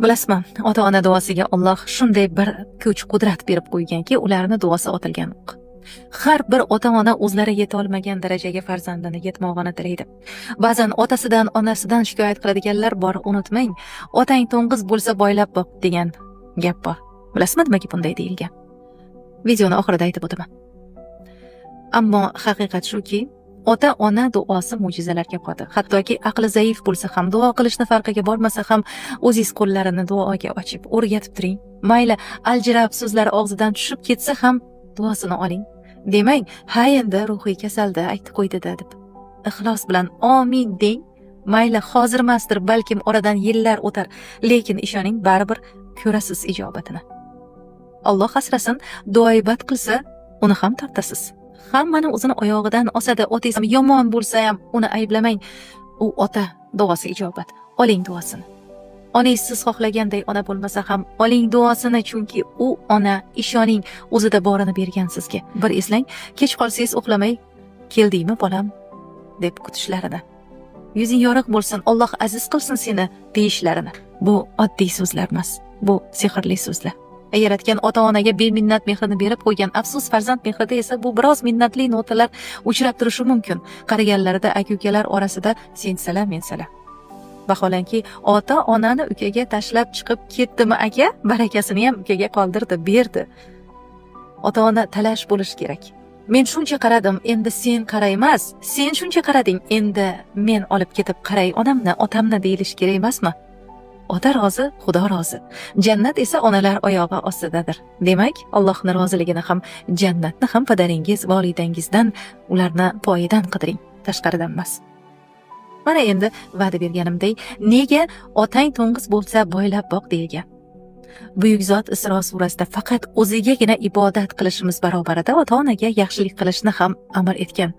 Bilasizmi, ota-ona duosiga Alloh shunday bir kuch-qudrat berib qo'yganki, ularni duosi otilgan o'q. Har bir ota-ona o'zlari yetolmagan darajaga farzandini yetmog'ini tilaydi. Ba'zan otasidan, onasidan shikoyat qiladiganlar bor, unutmang. "Otang to'ng'iz bo'lsa, boylab boq" degan gap bor. Bilasizmi, nimaga bunday deyilgan? Videoni oxirida aytib o'taman. Ammo haqiqat shuki, ota-ona duosi mo'jizalarga qodir. Hattoki aqli zaif bo'lsa ham, duo qilishni farqiga bormasa ham, o'zingiz qo'llarini duoga ochib, o'rgatib turing. Mayli, aljirab so'zlari og'zidan tushib ketsa ham, duosini oling. Demang, "Ha, endi ruhiy kasalda aytib qo'ydi-da" deb. Ixlos bilan "Omin" deng. Mayli, hozir emasdir, balkim oradan yillar o'tar, lekin ishoning, baribir ko'rasiz ijobatini. Alloh asrasin, duoibat qilsa, uni ham tortasiz. Hammani o'zini oyog'idan osadi. Otangiz yomon bo'lsa ham, uni ayblamang. U ota duosi ijobat. Oling duosini. Onangiz siz xohlaganday ona bo'lmasa ham, oling duosini, chunki u ona, ishoning, o'zida borini bergan sizga. Bir eslang, kech qolsangiz uxlamay, "Keldingmi, bolam?" deb kutishlarini. "Yuzing yorug' bo'lsin, Alloh aziz qilsin seni" deyishlarini. Bu oddiy so'zlar emas, bu sehrli so'zlar. Yaratgan ota-onaga beminnat mehrini berib qo'ygan. Afsus, farzand mehrida esa bu biroz minnatli notalar uchrab turishi mumkin. Qaraganlarida aka-ukalar orasida sen sala, men sala. Vaholanki, ota-onani ukaga tashlab chiqib ketdimi aka, barakasini ham ukaga qoldirdi, berdi. Ota-ona talash bo'lishi kerak. Men shuncha qaradim, endi sen qara emas, sen shuncha qarading, endi men olib ketib qaray onamni, otamni deyilishi kerak emasmi? Ota rozi, Xudo rozi. Jannat esa onalar oyog'i ostidadir. Demak, Allohning roziligini ham, jannatni ham padaringiz, volidangizdan, ularni poyidan qidiring, tashqaridan emas. Mana endi va'da berganimdek, nega "Otang to'ng'iz bo'lsa, boylab boq" deyilgan? Buyuk zot Isro surasida faqat o'zigagina ibodat qilishimiz barobarida ota-onaga yaxshilik qilishni ham amr etgan.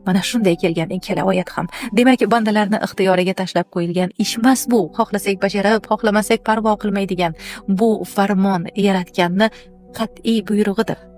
Mana shunday kelgan ikkala oyat ham. Demak, bandalarni ixtiyoriga tashlab qo'yilgan ish emas bu. Xohlasak bajarib, xohlamasak parvo qilmaydigan bu farmon yaratganni qat'iy buyrug'idir.